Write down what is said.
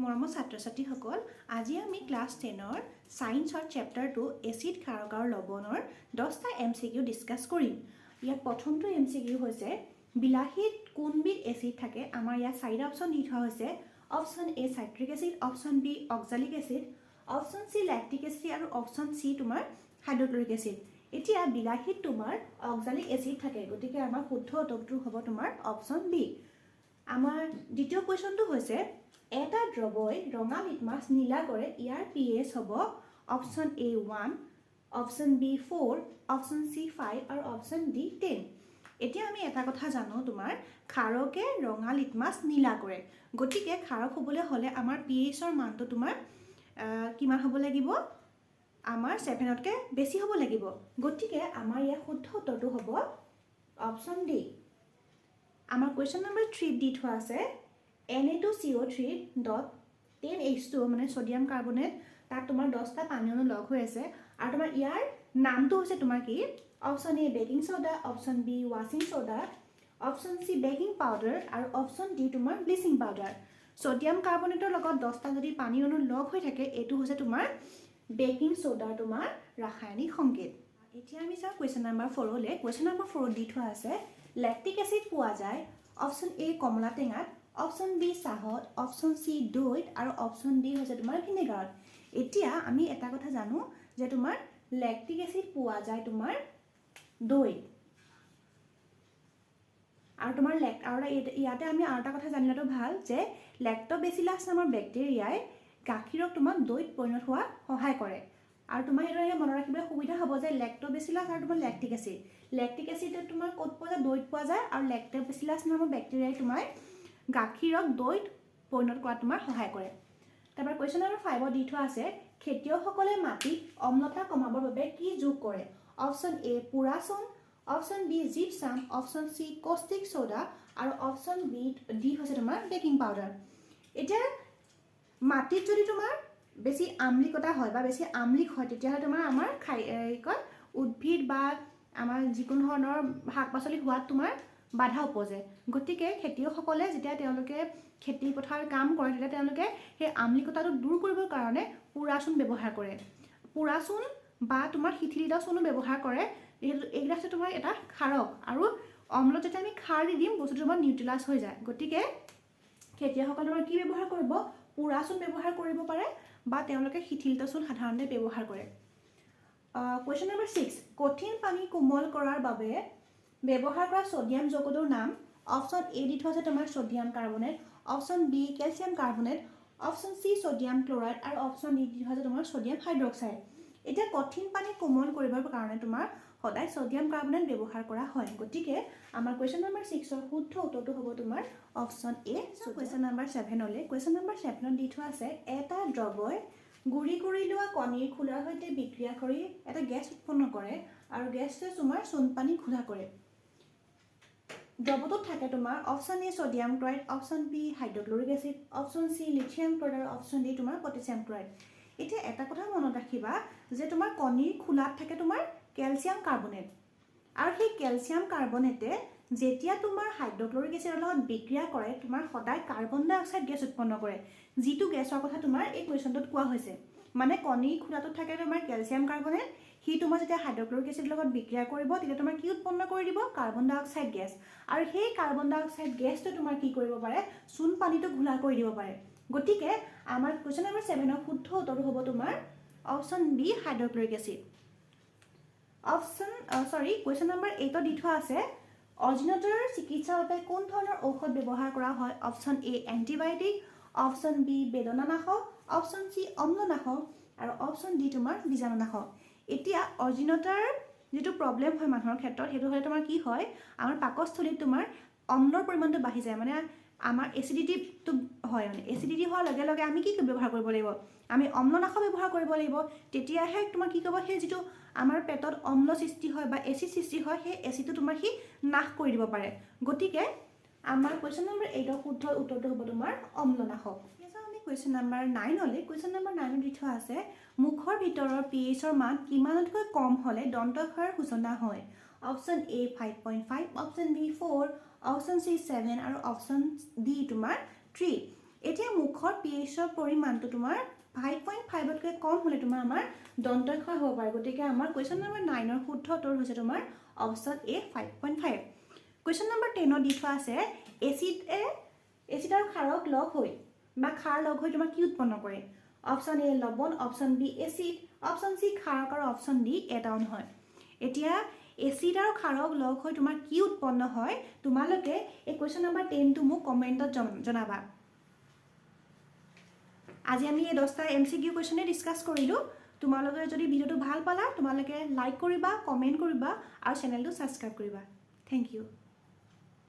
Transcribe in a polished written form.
মৰমৰ ছাত্ৰ ছাত্ৰীসকল, আজি আমি ক্লাছ 10ৰ ছায়েন্সৰ চেপ্টাৰটো এচিড, ক্ষাৰক আৰু লৱণৰ 10টা এমচিকিউ ডিছকাছ কৰিম। ইয়াত প্ৰথমটো এমচিকিউ হৈছে, বিলাহীত কোনবিধ এচিড থাকে? আমাৰ ইয়াত চাৰিটা অপশ্যন দি থোৱা হৈছে: option A citric acid, option B oxalic acid, option C lactic acid আৰু অপশ্যন চি তোমাৰ হাইড্ৰক্লৰিক এচিড। এতিয়া বিলাহীত তোমাৰ অক্সালিক এচিড থাকে, গতিকে আমাৰ শুদ্ধ উত্তৰটো হ'ব তোমাৰ অপশ্যন বি। আমাৰ দ্বিতীয় কুৱেশ্যনটো হৈছে, এটা দ্ৰৱই ৰঙা লিটমাছ নীলা কৰে, ইয়াৰ পি এইচ হ'ব option A 1, option B 4, option C 5 আৰু অপশ্যন ডি 10। এতিয়া আমি এটা কথা জানো, তোমাৰ ক্ষাৰকে ৰঙা লিটমাছ নীলা কৰে। গতিকে ক্ষাৰক হ'বলৈ হ'লে আমাৰ পি এইচৰ মানটো তোমাৰ কিমান হ'ব লাগিব? আমাৰ 7তকৈ বেছি হ'ব লাগিব। গতিকে আমাৰ ইয়াৰ শুদ্ধ উত্তৰটো হ'ব অপশ্যন ডি। আমাৰ কুৱেশ্যন নম্বৰ 3ত দি থোৱা আছে, Na2CO3 dot 10 H2, মানে ছ'ডিয়াম কাৰ্বনেট, তাত তোমাৰ 10টা পানী অণু লগ হৈ আছে আৰু তোমাৰ ইয়াৰ নামটো হৈছে তোমাৰ কি? Option A baking soda, option B washing soda, option C baking powder আৰু অপশ্যন ডি তোমাৰ ব্লিচিং পাউডাৰ। ছ'ডিয়াম কাৰ্বনেটৰ লগত 10টা যদি পানী অণু লগ হৈ থাকে, এইটো হৈছে তোমাৰ বেকিং চ'ডাৰ তোমাৰ ৰাসায়নিক সংকেত। এতিয়া আমি যাওঁ কুৱেশ্যন নম্বৰ 4লৈ। কুৱেশ্যন নম্বৰ 4ত দি থোৱা আছে, লেক্টিক এচিড পোৱা যায় অপশ্যন এ কমলা টেঙাত, অপশ্যন বি চাহত, অপশ্যন চি দৈত আৰু অপশ্যন ডি হৈছে তোমাৰ ভিনেগাৰত। এতিয়া আমি এটা কথা জানো যে তোমাৰ লেক্টিক এচিড পোৱা যায় তোমাৰ দৈত। আৰু তোমাৰ লেক আৰু ইয়াতে আমি আৰু এটা কথা জানি লোৱাটো ভাল যে লেক্ট'বেচিলাছ নামৰ বেক্টেৰিয়াই গাখীৰক তোমাক দৈত পৰিণত হোৱাত সহায় কৰে। আৰু তোমাৰ সেইটো এনেকৈ মনত ৰাখিবলৈ সুবিধা হ'ব যে লেক্ট'বেচিলাছ আৰু তোমাৰ লেক্টিক এচিড, লেক্টিক এচিড তোমাৰ ক'ত পোৱা যায়? দৈত পোৱা যায়। আৰু লেক্ট'বেচিলাছ নামৰ বেক্টেৰিয়াই তোমাৰ গাখীৰক দৈত পৰিণত কৰাত তোমাৰ সহায় কৰে। তাৰপৰা কুৱেশ্যন নম্বৰ 5ত দি থোৱা আছে, খেতিয়কসকলে মাটিত অম্লতা কমাবৰ বাবে কি যোগ কৰে? অপশ্যন এ পোৰা চূণ, option B gypsum, option C caustic soda আৰু অপশ্যন ডি হৈছে তোমাৰ বেকিং পাউডাৰ। এতিয়া মাটিত যদি তোমাৰ বেছি আম্লিকতা হয় বা বেছি আম্লিক হয়, তেতিয়াহ'লে তোমাৰ আমাৰ খাই কি কয় উদ্ভিদ বা আমাৰ যিকোনো ধৰণৰ শাক পাচলি হোৱাত তোমাৰ বাধা উপজে। গতিকে খেতিয়কসকলে যেতিয়া তেওঁলোকে খেতি পথাৰ কাম কৰে, তেতিয়া তেওঁলোকে সেই আম্লিকতাটো দূৰ কৰিবৰ কাৰণে পোৰা চূণ ব্যৱহাৰ কৰে। পোৰা চূণ বা তোমাৰ শিথিলিত চূণো ব্যৱহাৰ কৰে, যিহেতু এইকেইটা হৈছে তোমাৰ এটা ক্ষাৰক আৰু অম্লত যেতিয়া আমি ক্ষাৰ দি দিম, বস্তুটো তোমাৰ নিউট্ৰেলাইজ হৈ যায়। গতিকে খেতিয়কসকলে তোমাৰ কি ব্যৱহাৰ কৰিব? পোৰা চূণ ব্যৱহাৰ কৰিব পাৰে বা তেওঁলোকে শিথিলিত চূণ সাধাৰণতে ব্যৱহাৰ কৰে। কুৱেশ্যন নম্বৰ 6, কঠিন পানী কোমল কৰাৰ বাবে ব্যৱহাৰ কৰা ছ'ডিয়াম যৌগটোৰ নাম। অপশ্যন এ দি থোৱা আছে তোমাৰ sodium carbonate, option B calcium carbonate, option C sodium chloride আৰু অপশ্যন ডি দি থোৱা আছে তোমাৰ ছ'ডিয়াম হাইড্ৰক্সাইড। এতিয়া কঠিন পানী কোমল কৰিবৰ কাৰণে তোমাৰ সদায় ছ'ডিয়াম কাৰ্বনেট ব্যৱহাৰ কৰা হয়। গতিকে আমাৰ কুৱেশ্যন নম্বৰ 6ৰ শুদ্ধ উত্তৰটো হ'ব তোমাৰ অপশ্যন এ। কুৱেশ্যন নম্বৰ 7লৈ। কুৱেশ্যন নম্বৰ 7ত দি থোৱা আছে, এটা দ্ৰৱই গুড়ি কৰি লোৱা কণীৰ খোলাৰ সৈতে বিক্ৰিয়া কৰি এটা গেছ উৎপন্ন কৰে আৰু গেছটোৱে তোমাৰ চূণপানী ঘোলা কৰে। দ্ৰৱটোত থাকে তোমাৰ option A sodium chloride, option B hydrochloric acid, option C lithium chloride আৰু অপশ্যন ডি তোমাৰ পটেছিয়াম ক্লৰাইড। এতিয়া এটা কথা মনত ৰাখিবা যে তোমাৰ কণীৰ খোলাত থাকে তোমাৰ কেলছিয়াম কাৰ্বনেট আৰু সেই কেলছিয়াম কাৰ্বনেটে যেতিয়া তোমাৰ হাইড্ৰক্লৰিক এচিডৰ লগত বিক্ৰিয়া কৰে, তোমাৰ সদায় কাৰ্বন ডাই অক্সাইড গেছ উৎপন্ন কৰে, যিটো গেছৰ কথা তোমাৰ এই কুৱেশ্যনটোত কোৱা হৈছে। মানে কণীৰ খোলাটোত থাকে তোমাৰ কেলছিয়াম কাৰ্বনেট, সি তোমাৰ যেতিয়া হাইড্ৰক্লৰিক এচিডৰ লগত বিক্ৰিয়া কৰিব, তেতিয়া তোমাৰ কি উৎপন্ন কৰি দিব? কাৰ্বন ডাই অক্সাইড গেছ। আৰু সেই কাৰ্বন ডাই অক্সাইড গেছটো তোমাৰ কি কৰিব পাৰে? চূণ পানীটো ঘোলা কৰি দিব পাৰে। গতিকে আমাৰ কুৱেশ্যন নম্বৰ 7ৰ শুদ্ধ উত্তৰটো হ'ব তোমাৰ option B hydrochloric acid. Option sorry question number 8ত দি থোৱা আছে, অজীৰ্ণতাৰ চিকিৎসাৰ বাবে কোন ধৰণৰ ঔষধ ব্যৱহাৰ কৰা হয়? Option A antibiotic, option B বেদনানাশক, option C অম্লনাশক আৰু অপশ্যন ডি তোমাৰ বীজাণুনাশক। এতিয়া অজীৰ্ণতাৰ যিটো প্ৰব্লেম হয় মানুহৰ ক্ষেত্ৰত, সেইটো হ'লে তোমাৰ কি হয়? আমাৰ পাকস্থলীত তোমাৰ অম্লৰ পৰিমাণটো বাঢ়ি যায়, মানে আমাৰ এচিডিটিটো হয়। মানে এচিডিটি হোৱাৰ লগে লগে আমি কি ব্যৱহাৰ কৰিব লাগিব? আমি অম্লনাশক ব্যৱহাৰ কৰিব লাগিব। তেতিয়াহে তোমাৰ কি কৰিব, সেই যিটো আমাৰ পেটত অম্ল সৃষ্টি হয় বা এচিড সৃষ্টি হয়, সেই এচিডটো তোমাৰ সি নাশ কৰি দিব পাৰে। গতিকে আমাৰ কুৱেশ্যন নম্বৰ 8ৰ শুদ্ধ উত্তৰটো হ'ব তোমাৰ অম্লনাশক। এতিয়া যাওঁ আমি কুৱেশ্যন নম্বৰ 9লৈ। কুৱেশ্যন নম্বৰ 9ত দি থোৱা আছে, মুখৰ ভিতৰৰ পি এইচৰ মান কিমানতকৈ কম হ'লে দন্তক্ষয়ৰ সূচনা হয়? Option A 5.5, option B 4, option C 7 আৰু অপশ্যন ডি তোমাৰ 3। এতিয়া মুখৰ পি এইচৰ পৰিমাণটো তোমাৰ 5.5তকৈ কম হ'লে তোমাৰ আমাৰ দন্তক্ষয় হ'ব পাৰে। গতিকে আমাৰ কুৱেশ্যন নম্বৰ 9ৰ শুদ্ধ উত্তৰ হৈছে তোমাৰ অপশ্যন এ, 5.5। কুৱেশ্যন নম্বৰ 10ত দি থোৱা আছে, এচিড আৰু ক্ষাৰক লগ হৈ বা ক্ষাৰ লগ হৈ তোমাৰ কি উৎপন্ন কৰে? অপশ্যন এ লৱণ, option B acid, option C ক্ষাৰক আৰু অপশ্যন ডি এটাও নহয়। এতিয়া এচিড আৰু ক্ষাৰক লগ হৈ তোমাৰ কি উৎপন্ন হয়, তোমালোকে এই কুৱেশ্যন নম্বৰ 10টো মোক কমেণ্টত জনাবা। আজি আমি এই 10টা এমচিকিউ কুৱেশ্যনেই ডিছকাছ কৰিলোঁ। তোমালোকে যদি ভিডিঅ'টো ভাল পালা, তোমালোকে লাইক কৰিবা, কমেণ্ট কৰিবা আৰু চেনেলটো ছাবস্ক্ৰাইব কৰিবা। Thank U.